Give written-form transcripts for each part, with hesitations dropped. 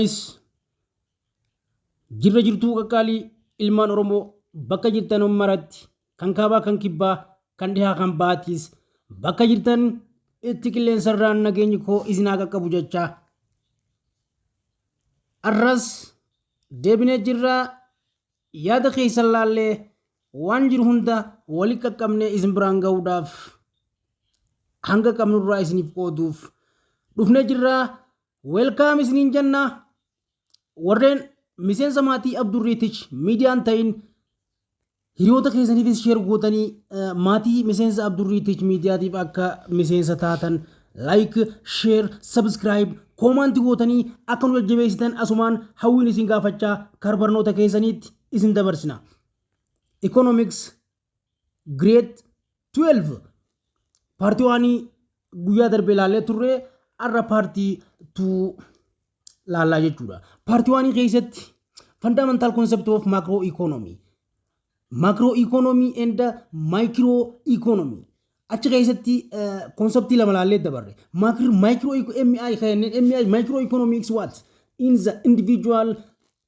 Guys, jirra jirtuu qaqqaalii ilmaan Oromoo bakka jirtan maratti, kan kaabaa, kan kibbaa, kan dhihaa, kan baatiis, bakka jirtan itti qilleensarraan nageenyi koo isin haa qaqqabu jechaa, arras deebinee jirraa. Yaada keessan laallee waan jiru hunda wali qaqqabnee isin biraan ga'uudhaaf, hanga qabnurraa isiniif qooduuf dhufnee jirraa. Welcome isiniin jenna. Warreen miseensa maatii Abdurriitich miidiyaan ta'in, hiriyoota keessaniifis share gootanii maatii miseensa Abdurriitich miidiyaatiif akka miseensa taatan, like, share, subscribe, comment gootanii akka nu jajjabeessitan asumaan hawwiin isin gaafachaa kar barnoota keessaniitti isin dabarsina. Economics Grade 12 part 1 guyyaa darbe ilaallee turre, har'a part 2 laallaa jechuudha. Part 1 keessatti fundamental concept of macro economy, macro economy and micro economy, achi keessatti conceptii lama laallee dabarre. Micro MI kanneen MI, micro economics, what in the individual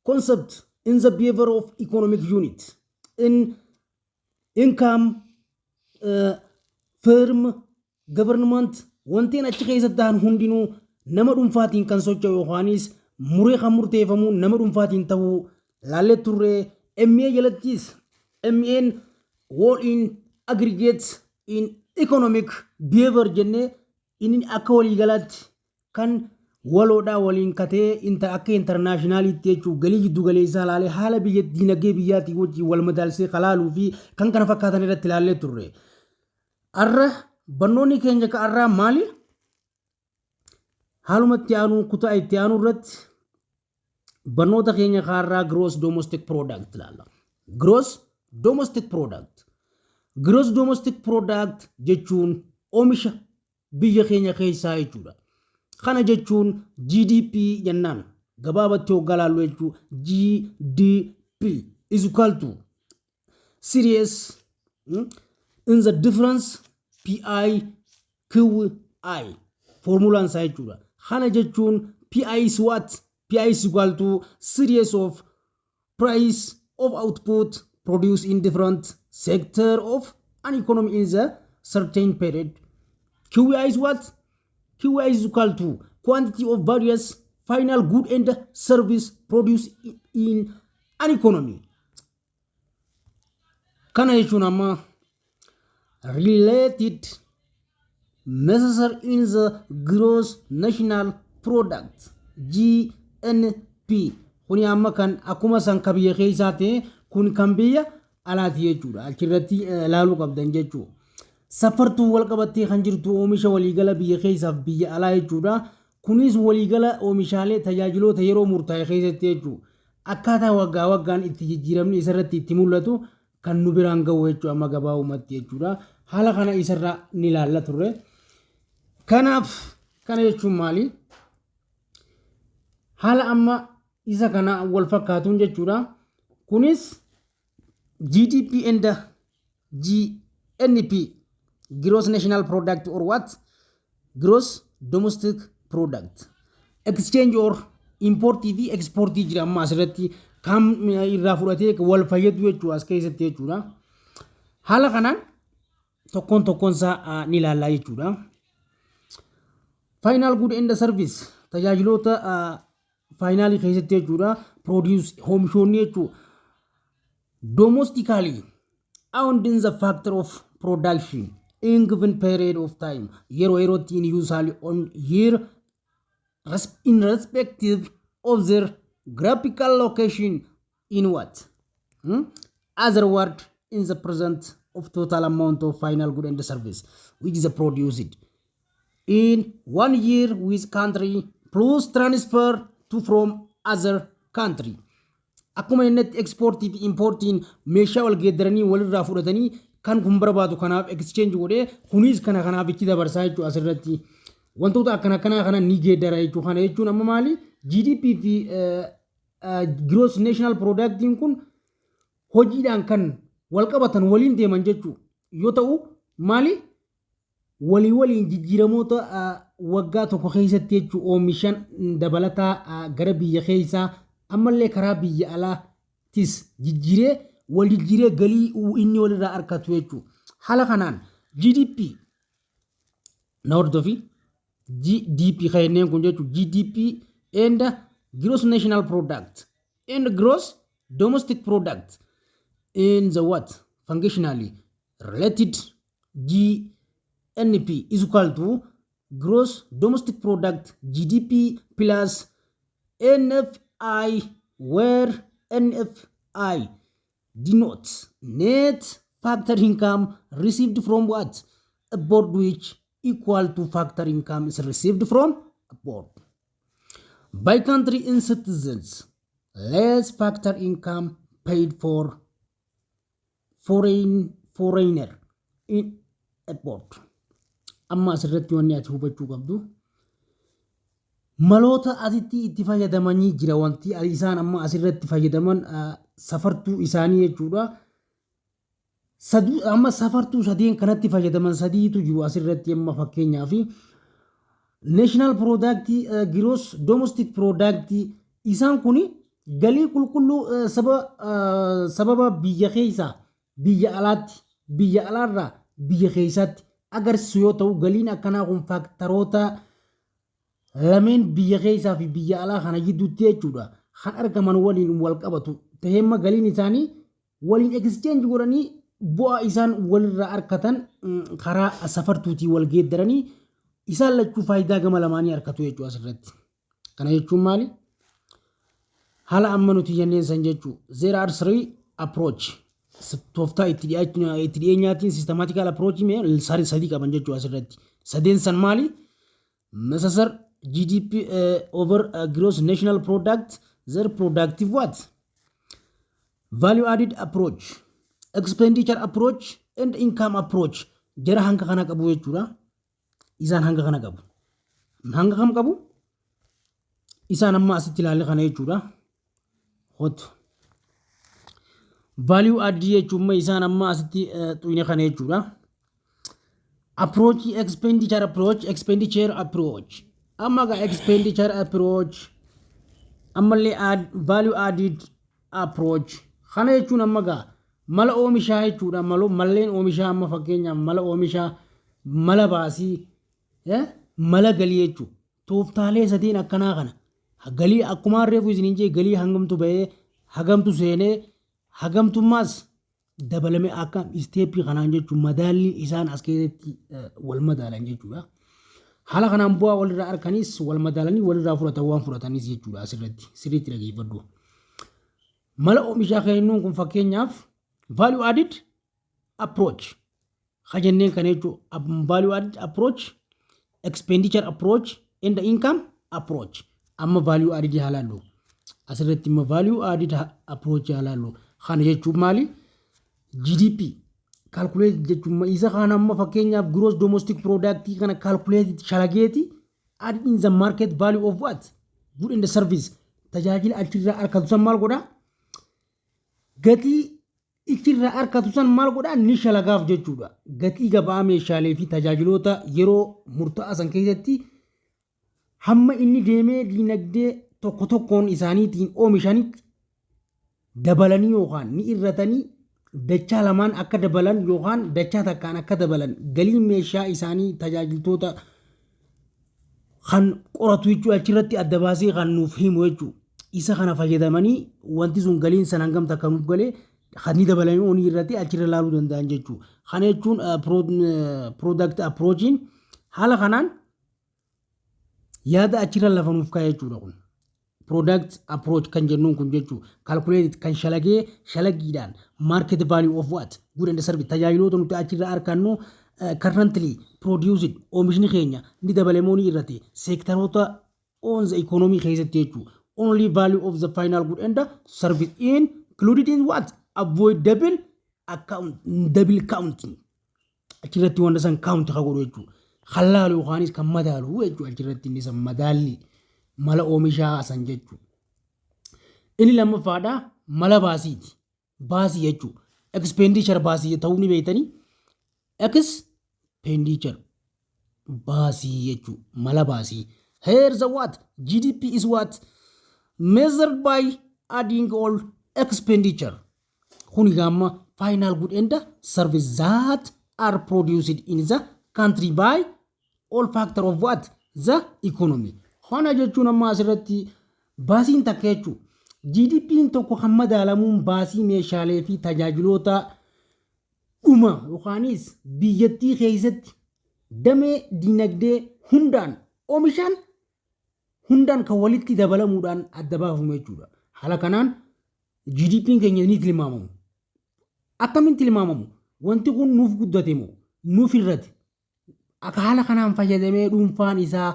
concept in the behavior of economic unit in income, firm, government, wanteen achi keessatti ta'an hundinuu nama dhuunfaatiin kan socho'u yookaanis muree kan murteeffamu nama dhuunfaatiin ta'uu laallee turre. MA jalattis MA'n whole in aggregate in economic behavior jennee, inni akka waliigalaatti kan waloodhaa waliin katee akka internationalitti jechuun galii giddu galeessaa laalee, haala biyya diinagdee biyyaatii wajjin wal madaalsee kalaaluu fi kan kana fakkaatan irratti ilaallee turre. Har'a barnoonni keenya ka har'aa maali? Haaluma itti aanu, kutaa itti aanu irratti barnoota keenya kaarraa gross domestic product ilaalla. Gross domestic product. Gross domestic product jechuun oomisha biyya keenya keessaa jechuudha. Kana jechuun GDP jennaan gabaabatti hoggaa laallu jechuu. GDP is equal to series in the difference PI QI formulaan isaa jechuudha. Kana jechuun PI is what? PI is equal to series of price of output produced in different sector of an economy in the certain period. QI is what? QI is equal to quantity of various final good and service produced in an economy. Kana jechuun amma related measure in the gross national product, GNP. Kuni amma kan akkuma san ka biyya keessaa ta'e, kun kan biyya alaati jechuudha. Achirratti ilaaluu qabdan jechuudha. Safartuu wal qabattee kan jirtu oomisha waliigala biyya keessaaf biyya alaa jechuudha. Kunis waliigala oomishaalee tajaajiloota yeroo murtaa'e keessatti jechuudha. Akkaataa waggaa waggaan itti jijjiiramni isarratti itti mul'atu kan nu biraan gahu jechuudha, amma gabaabumatti jechuudha. Haala kana isarraa ni ilaalla turre. Kanaaf kana jechuun maali? Haala amma isa kana wal fakkaatuun jechuudha. Kunis GDP and GNP, gross national product or what? Gross domestic product. Exchange or importii fi exportii jira, amma asirratti kan irraa fudhatee wal fayyadu jechuudha as keessatti jechuudha. Haala kanaan tokkoon tokkoon isaa ni ilaallaa jechuudha. Final good and service, tajaajiloota finalii keessatti jechuudha. Produce, oomishoonni jechuudha. Domestically owned in the factor of production in given period of time, yeroo yerootti, in usually on year, in respective of their geographical location in what? Other word, in the present of total amount of final good and service which is produced in one year with country plus transfer to from other country. Akkuma innitti exportii fi importiin meeshaa wal geeddaranii walirraa fudhatanii, kan kun barbaadu kanaaf exchange godhee, kunis kana kanaaf itti dabarsaa jechuudha. Asirratti wantoota akkana akkanaa kana ni geeddara jechuudha. Kana jechuun amma maali? GDP fi gross national productiin kun hojiidhaan kan wal qabatan, waliin deeman jechuudha yoo ta'u, maali? Walii waliin jijjiiramoota waggaa tokko keessatti jechuun oomishan dabalataa gara biyya keessaa, ammallee karaa biyya alaattis jijjiiree, wal jijjiiree galii inni walirraa argatu jechuudha. Haala kanaan GDP na hordofi. GDP kanneen kun jechuun GDP and gross national product and gross domestic product in the what functionally related. GNP is equal to gross domestic product, GDP, plus NFI, where NFI denotes net factor income received from what? Abroad, which equal to factor income is received from abroad by country in citizens less factor income paid for foreigner in abroad. Amma asirratti wanni ati hubachuu qabdu, maloota asitti itti fayyadamanii jira. Wanti isaan amma asirratti fayyadaman safartuu isaanii jechuudha. Amma safartuu sadeen kanatti fayyadaman sadiitu jiru asirratti. Amma fakkeenyaaf national product, gross domestic product, isaan kun galii qulqulluu saba sababa biyya keessaa biyya alaatti, biyya alaarraa biyya keessaatti agarsiisu yoo ta'u, galiin akkanaa kun faaktaroota lameen biyya keessaa fi biyya alaa kana gidduutti jechuudha kan argaman waliin wal qabatu taheemma galiin isaanii waliin exchange godhanii bu'aa isaan walirraa argatan karaa safartuutii wal geeddaranii isaan lachuu faayidaa gama lamaanii argatu jechuudha asirratti. Kana jechuun maali? Haala amma nuti jenneen san jechuu. There are three approach, tooftaa itti dhiyeenyaatiin systematical approach mee sadii qaban jechuudha asirratti. Sadeen san maali? Measure GDP over gross national product, their productive what? Value added approach, expenditure approach and income approach. Jara hanga kana qabu jechuudha. Isaan hanga kana qabu. Hanga kam qabu? Isaan amma asitti ilaalle kana jechuudha. Hotu. Value added jechuun isaan amma asitti xuyne kana jechuudha. Approach, expenditure approach, expenditure approach. Amma gaa expenditure approach, ammallee value added approach. Kana jechuun amma gaa mala oomishaa jechuudha. Malleen oomishaa amma fakkeenyaaf mala oomishaa, mala baasii, mala galii jechuudha. Tooftaalee sadeen akkanaa kana galii akkuma reefu isiniin jee galii hangamtu bahee, hagamtu seenee, hagamtummaas dabalame akka step kanaan jechuun madaalli isaan as keessatti wal madaalan jechuudha. Haala kanaan bu'aa walirraa arganis wal madaalanii walirraa fudhatan waan fudhatanis jechuudha asirratti sirriitti dhageeffadhu. Mala oomishaa kennuun kun fakkeenyaaf value added approach ka jenneen kana jechuudha. Value added approach, expenditure approach and income approach. Amma value added haa laallu. Asirratti immoo value added approach haa laallu. Kana jechuun maali? GDP calculate jechuun isa kana amma fakkeenyaaf gross domestic product kana calculate shalageeti add in the market value of what? Good and service, tajaajila achirraa argatu san maal godhaa? Gatii achirraa argatu san maal godhaa? Ni shalagaaf jechuudha. Gatii gabaa meeshaalee fi tajaajiloota yeroo murtaa'aa san keessatti hamma inni deemee diinagdee tokko tokkoon isaaniitiin oomishanitti dabalanii yookaan ni irratanii, dachaa lamaan akka dabalan yookaan dachaa takkaan akka dabalan galii meeshaa isaanii tajaajiltoota kan qoratu jechuudha, achirratti adda baasee kan nuuf himu jechuudha. Isa kana fayyadamanii wanti sun galiin san hangam takka nuuf galee kan ni dabalanii onii irratti achirra ilaaluu danda'an jechuudha. Kana jechuun product approachiin haala kanaan yaada achirra lafa nuuf kaa'e jechuudha kun. Product approach kan jennuun kun jechuudha. Calculate kan shalagee shalagiidhaan market value of what? Good and service, tajaajiloota nuti achirra argannu, currently produced, oomishni keenya ni dabale moo ni irrate seektaroota on the economy keessatti jechuudha. Only value of the final good and the service included in what? Avoid double account, double counting. Achirratti wanta san count ka godhu jechuudha. Kan laalu yookaanis kan madaalu jechuudha achirratti inni san madaalli mala oomishaa san jechuudha. Inni lammaffaadha mala baasiiti. Baasii jechuudha. Expenditure baasii ta'uu ni beektanii. Expenditure. Baasii jechuudha. Mala baasii. Here the what? GDP is what? Measured by adding all expenditure. Kuni gamma final good and service that are produced in the country by all factor of what? The economy. Kana jechuun amma asirratti baasiin takka jechuudha. GDP'n tokko kan madaalamuun baasii meeshaalee fi tajaajiloota dhuma yookaanis biyyattii keessatti damee dinagdee hundaan oomishaan hundaan kan walitti dabalamuudhaan adda baafamu jechuudha. Haala kanaan GDP'n keenya ni tilmaamamu. Akkamiin tilmaamamu? Wanti kun nuuf guddate moo nuuf irrate? Akka haala kanaan fayyadamee dhuunfaan isaa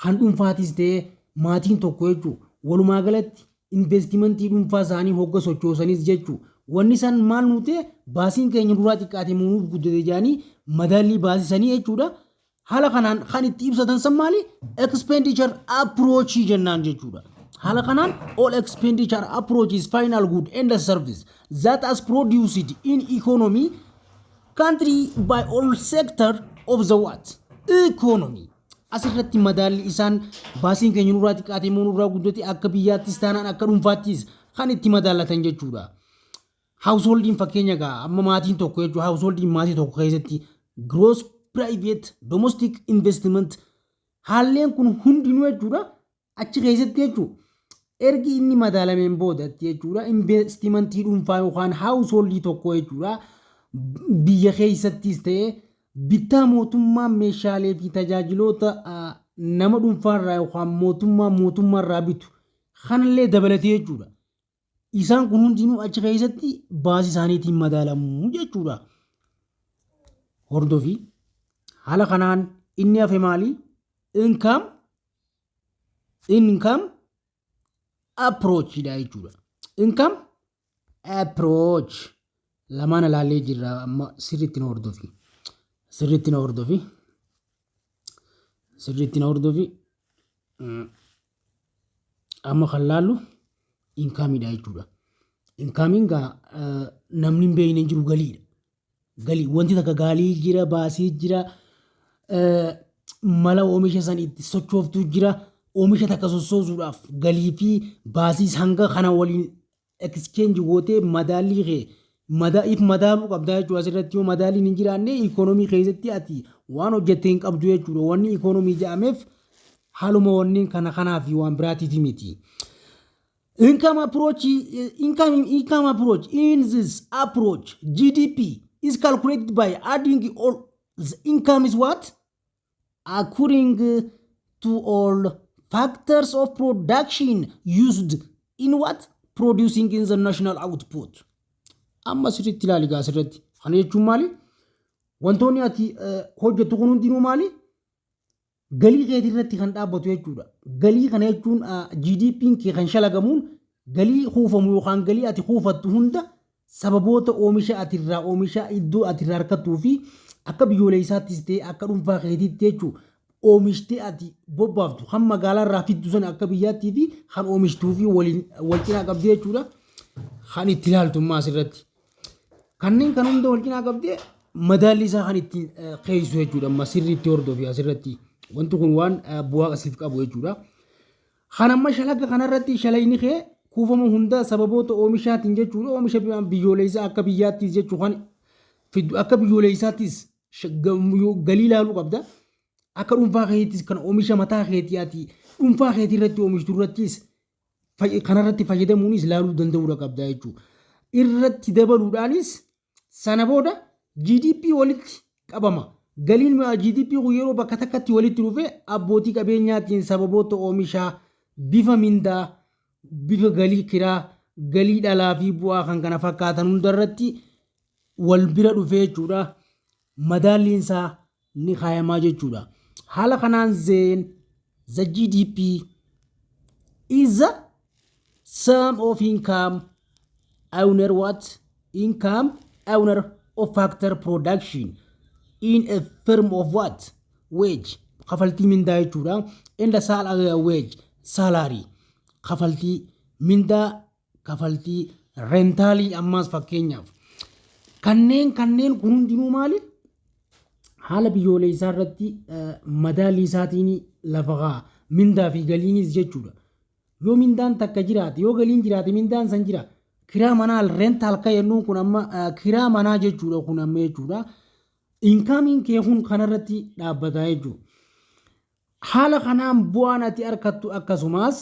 kan dhuunfaatis ta'ee maatiin tokko jechuudha. Walumaa galatti investimentii dhuunfaa isaanii hogga sochoosanis jechuudha. Wanni isaan maal nu ta'e, baasiin keenya duraa xiqqaate moo nuuf guddate jedhanii madaallii baasisanii jechuudha. Haala kanaan kan itti ibsatan san maali? Expenditure approach jennaan jechuudha. Haala kanaan all expenditure approach is final good and service that is produced in economy country by all sector of the what? Economy. Asirratti madaalli isaan baasiin keenya nurraa xiqqaate moo nurraa guddate akka biyyaattis taanaan akka dhuunfaattis kan itti madaallatan jechuudha. Householdiin fakkeenya gaa amma maatiin tokko jechuudha. Householdiin maatii tokko keessatti gross private domestic investment haalleen kun hundinuu jechuudha achi keessatti jechuudha. Ergi inni madaalameen boodatti jechuudha, investimentii dhuunfaa yookaan householdii tokko jechuudha, biyya keessattis ta'ee bittaa mootummaa meeshaalee fi tajaajiloota nama dhuunfaarraa yookaan mootummaa mootummaarraa bitu kanallee dabalatee jechuudha. Isaan kun hundinuu achi keessatti baasii isaaniitiin madaalamu jechuudha. Hordofi, haala kanaan inni hafe maali? Income approach dha jechuudha. Income approach lamaan ilaallee jirra. Amma sirriitti na hordofi. Sirriitti na hordofi. Sirriitti na hordofi. Amma kan laallu incomeiidha jechuudha. Incomeiin gaa namni hin beekne hin jiru, galiidha. Galii wanti takka galii jira, baasii jira, mala oomisha san itti sochooftu jira. Oomisha takka sossoosuudhaaf galii fi baasiis hanga kana waliin exchange gootee madaallii kee if madaaluu qabdaa jechuudha. Asirratti yoo madaaliin hin jiraanne ikoonomii keessatti ati waan hojjette hin qabdu jechuudha. Wanni ikoonomii jedhameef haaluma wanni kana kanaa fi waan biraatiiti miti. Income approach, income approach. In this approach, GDP is calculated by adding all the income is what? According to all factors of production used in what? Producing in the national output. Amma sirriitti ilaali gaa asirratti. Kana jechuun maali? Wantoonni ati hojjettu kun hundinuu maali? Galii keetii irratti kan dhaabbatu jechuudha. Galii kana jechuun GDP'n kee kan shalagamuun galii kuufamu yookaan galii ati kuufattu hunda sababoota oomisha ati irraa oomisha iddoo ati irraa argattuu fi akka biyyoolessaattis ta'e akka dhuunfaa keetiitti jechuudha. Oomishtee ati bobbaaftu kan magaalaa irraa fiddu sana akka biyyaattii fi kan oomishtuu fi waliin wal cinaa qabdee jechuudha. Kan itti ilaaltu asirratti. Kanneen kan hunda wal cinaa qabdee madaalli isaa kan ittiin keeysu jechuudha. Amma sirriitti hordofi asirratti. Wanti kun waan bu'aa siif qabu jechuudha. Kan amma shalaga kanarratti shalayni kee kuufama hunda sababoota oomishaatiin jechuudha. Oomisha biyyoolessaa akka biyyaattis jechuu kan fiddu akka biyyoolessaattis galii ilaaluu qabda. Akka dhuunfaa keettis kan oomisha mataa keetii ati dhuunfaa keetii irratti oomishtu irrattis kanarratti fayyadamuunis ilaaluu danda'uudha qabda jechuudha. Irratti dabaluudhaanis sana booda GDP walitti qabama. Galiin GDP kun yeroo bakka takkatti walitti dhufe abbootii qabeenyaatiin sababoota oomishaa bifa mindaa, bifa galii kiraa, galii dhalaa fi bu'aa kan kana fakkaatan hundarratti wal bira dhufee jechuudha. Madaalliin isaa ni kaayamaa jechuudha. Haala kanaan then the GDP is the sum of income owner what? Income owner of factor production in a firm of what? Wage, kafaltii mindaa jechuudha, and the salary, wage, salary, kafaltii mindaa, kafaltii rentalii. Ammaas fakkeenyaaf kanneen kun hundinuu maali? Haala biyyoolessaa irratti madaalii isaatiin lafa kaa'a. Mindaa fi galiinis jechuudha. Yoo mindaan takka jiraate, yoo galiin jiraate, mindaan san jira. Kiraa manaa, rental kan jennuun kun amma kiraa manaa jechuudha kun amma jechuudha. Incomeiin kee kun kanarratti dhaabbata jechuudha. Haala kanaan bu'aan ati argattu akkasumas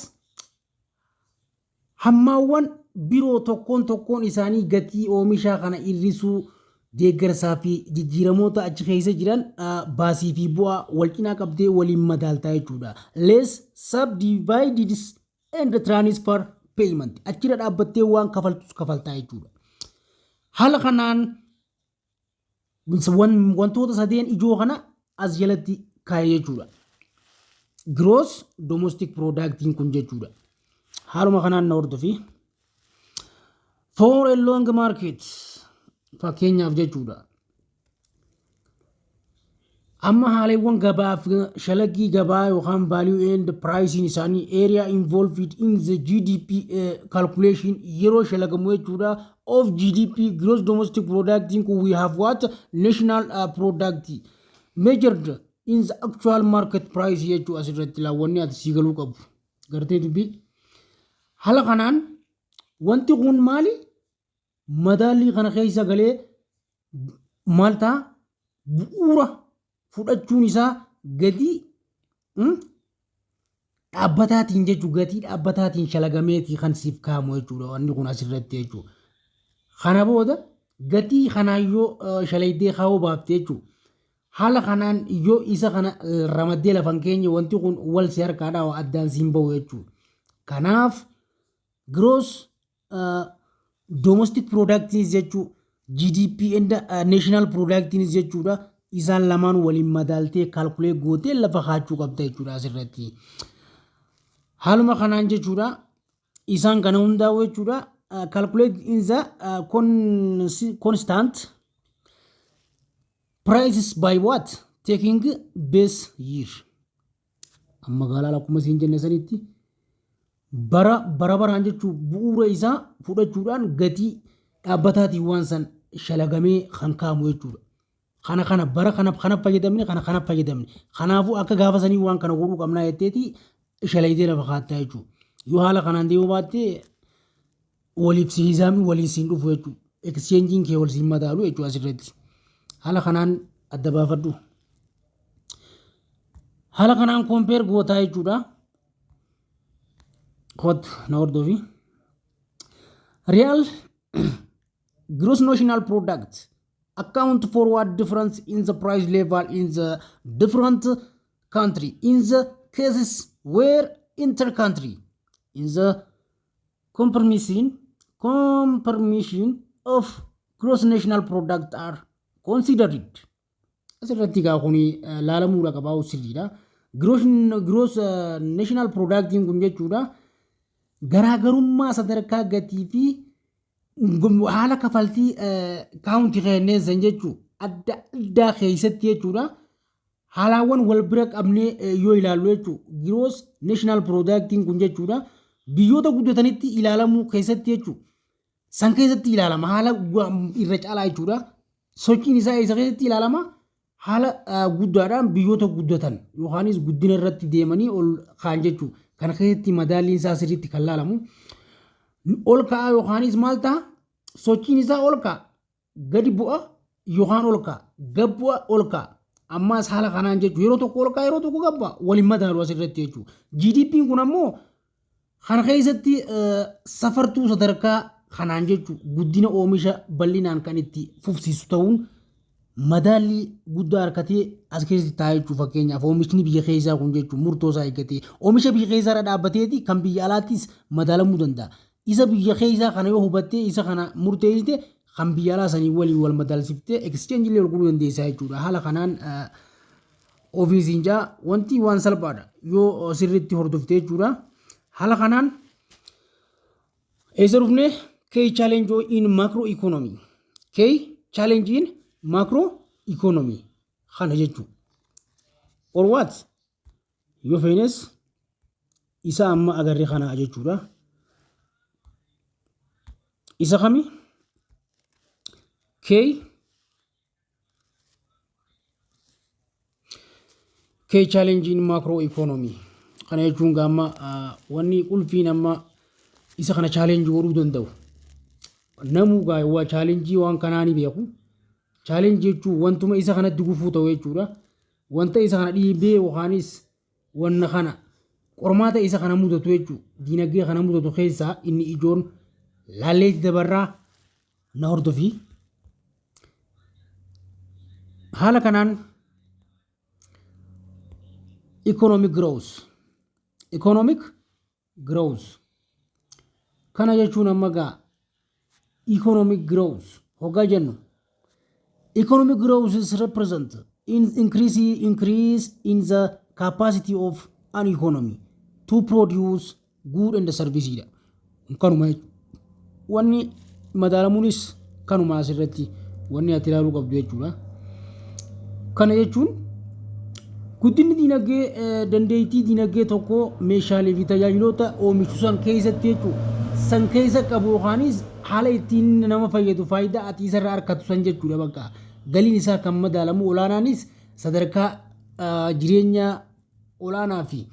hammaawwan biroo tokkoon tokkoon isaanii gatii oomishaa kana hir'isuu, deeggarsaa fi jijjiiramoota achi keessa jiran baasii fi bu'aa wal cinaa qabdee waliin madaaltaa jechuudha. Less subsidies and transfer payment achirra dhaabbattee waan kafaltus kafaltaa jechuudha. Haala kanaan wantoota sadeen ijoo kana as jalatti kaa'e jechuudha. Gross domestic productiin kun jechuudha. Haaluma kanaan na hordofi. For a long market fakkeenyaaf jechuudha. Amma haalawwan gabaaf shalaggii gabaa yookaan value and pricing isaanii area involved in the GDP calculation yeroo shalagamu jechuudha. Of GDP, gross domestic product, kun we have what? National product measured in the actual market price jechuu. Asirratti laawwanni ati sii galuu qabu. Gartee dubbii. Haala kanaan wanti kun maali? Madaallii kana keessa galee maal ta'a? Bu'uura fudhachuun isaa gatii dhaabbataatiin jechuun gatii dhaabbataatiin shalagameetii kan siif kaa'amu jechuudha wanni kun asirratti jechuudha. Kana booda gatii kanaan yoo shalaydee kaa'uu baafte jechuudha. Haala kanaan yoo isa kana ramaddee lafan keenya, wanti kun wal si harkaadhaa addaan siin bahu jechuudha. Kanaaf gross domestic product jechuun GDP and national product jechuudha. Isaan lamaan waliin madaaltee calculate gootee lafa kaachuu qabda jechuudha asirratti. Haaluma kanaan jechuudha, isaan kana hundaa'u jechuudha, calculate in the constant prices by what? Taking base year. Amma magaalaa akkuma isin jenne sanitti bara bara baraan jechuun bu'uura isaa fudhachuudhaan gatii dhaabbataatiin waan san shalagamee kan kaa'amu jechuudha. Kana kana bara kana kana fayyadamne, kana kana fayyadamne, kanaafuu akka gaafa sanii waan kana godhuu qabnaa jetteeti shalaydee lafa kaattaa jechuudha. Yoo haala kanaan deemuu baatte, waliif si hisaabni waliin siin dhufu jechuudha. Exchangeiin kee wal siin madaalu jechuudha asirratti. Haala kanaan adda baafadhu. Haala kanaan compare gootaa jechuudha. Kottu na hordofi. Real gross national product account for what? Difference in the price level in the different country in the cases where inter-country in the comparison of gross national product are considered. Asirratti egaa kuni laalamuudha qabaa, sirriidha. Gross national product kun jechuudha garaagarummaa sadarkaa gatii fi haala kafaltii country kenneen san jechuu adda addaa keessatti jechuudha. Haalaawwan wal bira qabnee yoo ilaallu jechuu, gross national productiin kun jechuudha biyyoota guddatanitti ilaalamuu keessatti jechuu, san keessatti ilaalama haala irra caalaa jechuudha. Sochiin isaa isa keessatti ilaalama haala guddaadhaan biyyoota guddatan yookaanis guddina irratti deemanii ol kaan jechuu. Kana keessatti madaalliin isaa sirriitti kan laalamu ol ka'a yookaanis maal ta'a? Sochiin isaa ol ka'a, gadi bu'a yookaan ol ka'a, gad bu'a, ol ka'a. Ammaas haala kanaan jechuun yeroo tokko ol ka'a, yeroo tokko gad bu'a, waliin madaalu asirratti jechuudha. GDP'n kun ammoo kana keessatti safartuu sadarkaa kanaan jechuun guddina oomisha bal'inaan kan itti fufsiisu ta'uun madaallii guddaa harkatee as keessatti taa'ee jechuudha. Fakkeenyaaf oomishni biyya keessaa kun jechuun murtoo isaa eeggatee oomisha biyya keessaa irra dhaabbateeti kan biyya alaattis madaalamuu danda'a. Isa biyya keessaa kana yoo hubattee isa kana murteessite, kan biyya alaa sanii waliin wal madaalsiftee exchange illee wal godhuu dandeessaa jechuudha. Haala kanaan ofiisiin jaa wanti waan salphaadha yoo sirriitti hordoftee jechuudha. Haala kanaan eessa dhufne? Key challenge in macro economy. Key challenge in macro economy kana jechuudha. Or what? Yoo feenes isa amma agarre kana jechuudha. Isa kami? Key Key challenge in macro economy. Kana jechuun gaama wanni qulfiin amma isa kana challenge godhuu danda'u. Namuu gaa challenge waan kanaa ni beeku. Challenge jechuun wantuma isa kanatti gufuu ta'u jechuudha. Wanta isa kana dhiibee yookaanis wanna kana qormaata isa kana mudatu jechuudha. Diinagdee kana mudatu keessaa inni ijoon laalleetti dabarraa, na hordofi. Haala kanaan economic growth. Economic growth. Kana jechuun amma gaa economic growth hoggaa jennu, economic growth is represent in increase in the capacity of an economy to produce good and service dha. Kanuma jechuudha. Wanni madaalamuunis kanuma asirratti wanni ati ilaaluu qabdu jechuudha. Kana jechuun guddinni diinagdee dandeettii diinagdee tokko meeshaalee fi tajaajiloota oomishu san keessatti jechuudha. San keessa qabu yookaanis haala ittiin nama fayyadu, faayidaa ati isarraa argatu san jechuudha bakka. Galiin isaa kan madaalamu olaanaanis sadarkaa jireenya olaanaa fi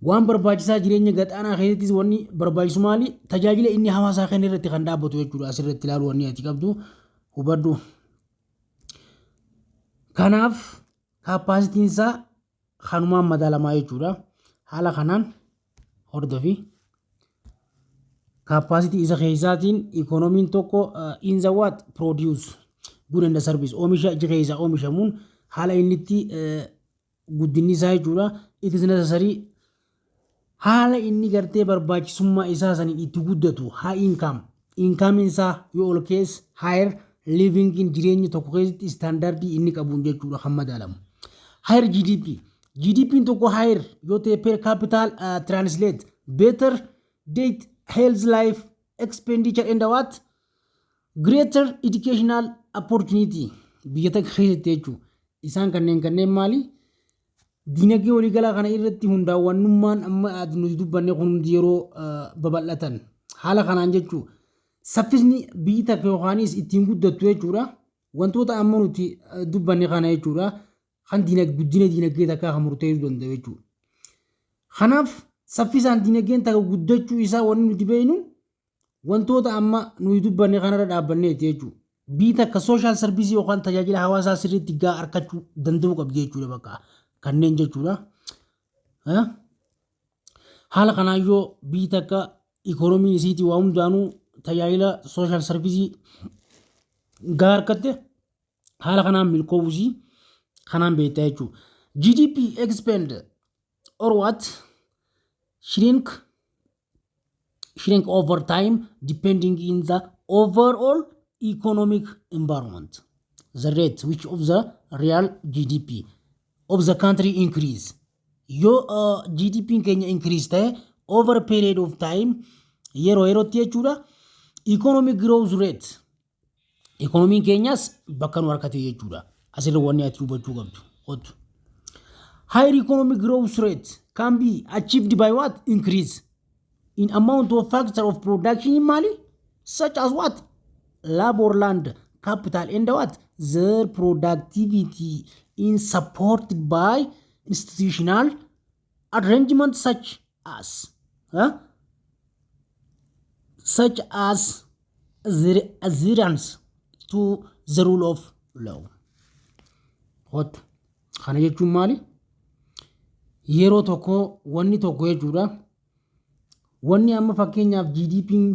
waan barbaachisaa jireenya gaxaanaa keessattis wanni barbaachisu maali? Tajaajila inni hawaasaa kennu irratti kan dhaabbatu jechuudha. Asirratti ilaalu wanni ati qabdu hubadhu. Kanaaf capacityn isaa kanumaan madaalamaa jechuudha. Haala kanaan hordofi. Capacity isa keessaatiin ikoonomiin tokko in the what produce good and service, oomisha achi keessaa oomishamuun haala inni itti guddinni isaa jechuudha. It is necessary haala inni gartee barbaachisummaa isaa saniin itti guddatu. High income, income isaa yoo ol keessa, higher living in jireenya tokko keessatti standardii inni qabuun jechuudha kan madaalamu. Higher GDP, GDP'n tokko higher yoo ta'e, per capital translate better debt, health, life expenditure and what greater educational opportunity biyya takka keessatti jechuudha. Isaan kanneen maali? Dinagdee waliigalaa kana irratti hundaawwannummaan amma nuti dubbanne kun hundi yeroo babal'atan haala kanaan jechuudha. Saffisni biyyi takka yookaanis ittiin guddattu jechuudha. Wantoota amma nuti dubbanne kana jechuudha. Kan guddina dinagdee takkaa kan murteessuu danda'u jechuudha. Kanaaf saffisaan dinagdeen takka guddachuu isaa wanni nuti beeknu wantoota amma nuti dubbanne kanarra dhaabbanneeti jechuudha. Biyyi takka social service yookaan tajaajila hawaasaa sirriitti gaa argachuu danda'uu qabdi jechuudha bakka kanneen jechuudha. Haala kanaan yoo biyyi takka ikoonomiin isiitii waa hundaanuu tajaajila social service gaa argatte, haala kanaan milkoowusii kanaan beektaa jechuudha. GDP expand or what shrink over time depending in the overall economic environment. The rate which of the real GDP of the country increase, yoo GDP keenya increase ta'e over a period of time, yeroo yerootti jechuudha, economic growth rate economiin keenyas bakka nu harkate jechuudha. Asirra wanni ati hubachuu qabdu qotu. Higher economic growth rate can be achieved by what increase in amount of factor of production in Mali, such as what labor, land, capital and what their productivity in supported by institutional arrangement such as the adherence to the rule of law. Hot. Kana jechuun maali? Yeroo tokko wanni tokko jechuudha. Wanni amma fakkeenyaaf GDP'n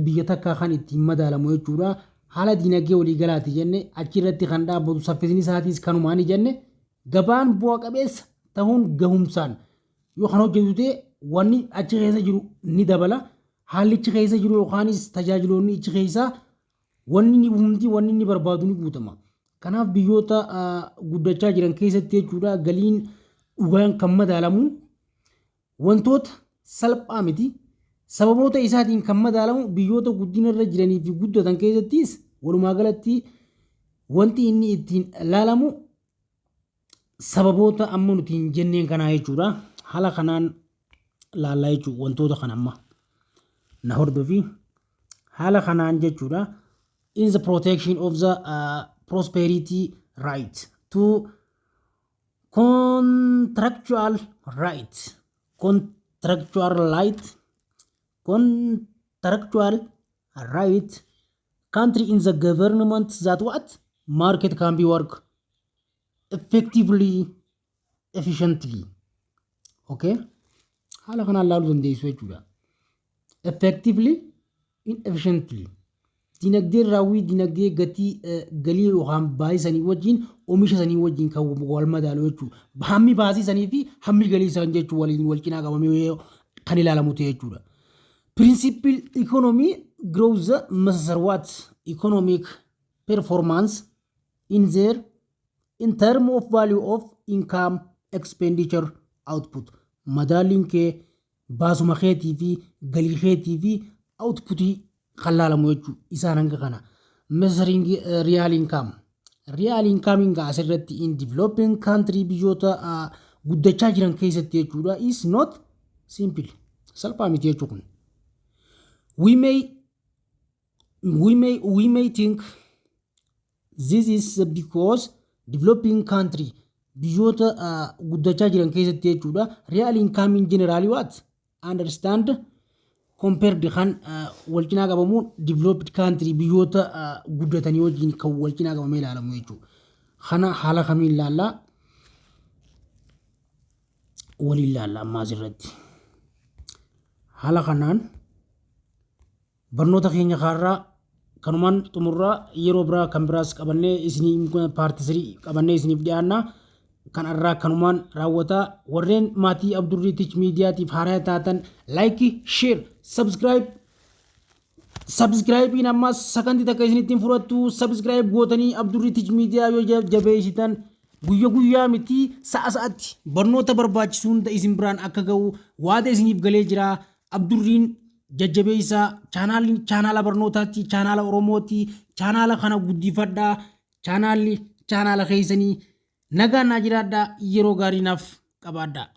biyya takkaa kan ittiin madaalamu jechuudha. Haala dinagdee waliigalaati jenne, achirratti kan dhaabbatu saffisni isaatiis kanumaani jenne. Gabaan bu'a qabeessa ta'uun gahumsaan yoo kan hojjetu ta'e, wanni achi keessa jiru ni dabala. Haallichi keessa jiru yookaanis tajaajiloonni achi keessaa wanni inni hundi wanni inni barbaadu ni guutama. Kanaaf biyyoota guddachaa jiran keessatti jechuudha, galiin dhugaan kan madaalamu wantoota salphaa miti. Sababoota isaatiin kan madaalamu biyyoota guddina irra jiranii fi guddatan keessattis walumaa galatti wanti inni ittiin ilaalamu sababoota amma nuti hin jenneen kanaa jechuudha. Haala kanaan laallaa jechuudha wantoota kana amma na hordofi haala kanaan jechuudha. In the protection of the prosperity right to Contractual right, contractual right, contractual right country in the government that what market can be work effectively, efficiently. Okay, haala kanaan laaluu dandeessu jechuudha. Effectively in efficiently, dinagdeen raawwii dinagdee gatii galii yookaan baasii sanii wajjin, oomisha sanii wajjin kan wal madaalu jechuudha. Hammi baasii sanii fi hammi galii isaan jechuun waliin wal cinaa qabamee kan ilaalamu ta'e jechuudha. Principle economy grows the measure what economic performance in their in term of value of income, expenditure, output. Madaalliin kee baasuma keetii fi galii keetii fi outputii kan laalamu jechuudha. Isaan hanga kana. Measuring real income. Real income asirratti in developing country, biyyoota guddachaa jiran keessatti jechuudha, is not simple. Salphaa miti jechuudha kun. We may think this is because developing country, biyyoota guddachaa jiran keessatti jechuudha, real income in generally what understand compared kan wal cinaa qabamuun developed country, biyyoota guddatanii wajjin kan wal cinaa qabamee ilaalamu jechuudha. Kana haala kamiin ilaallaa? Waliin ilaalla ammaa asirratti. Haala kanaan barnoota keenya kaarraa kanumaan xumurraa. Yeroo biraa kan biraas qabannee isinii part 3 qabannee isiniif dhiyaannaa. Kan irraa kanumaan raawwataa. Warreen maatii Abdurrii Tich Miidiyaatiif haaraa taatan like, share, subscribe. Subscribeiin ammas sakandii takka isinittiin fudhattu. Subscribe gootanii Abdurrii Tich Miidiyaa yoo jabeessitan, guyya guyyaa miti, sa'a sa'atti barnoota barbaachisu hunda isin biraan akka ga'u waada isiniif galee jira. Abdurriin jajjabeessaa. Chaanaalli chaanaala barnootaatti, chaanaala Oromooti. Chaanaala kana guddifadhaa. Chaanaalli chaanaala keessanii. Nagaan naa jiraadhaa. Yeroo gaarii naaf qabaadhaa.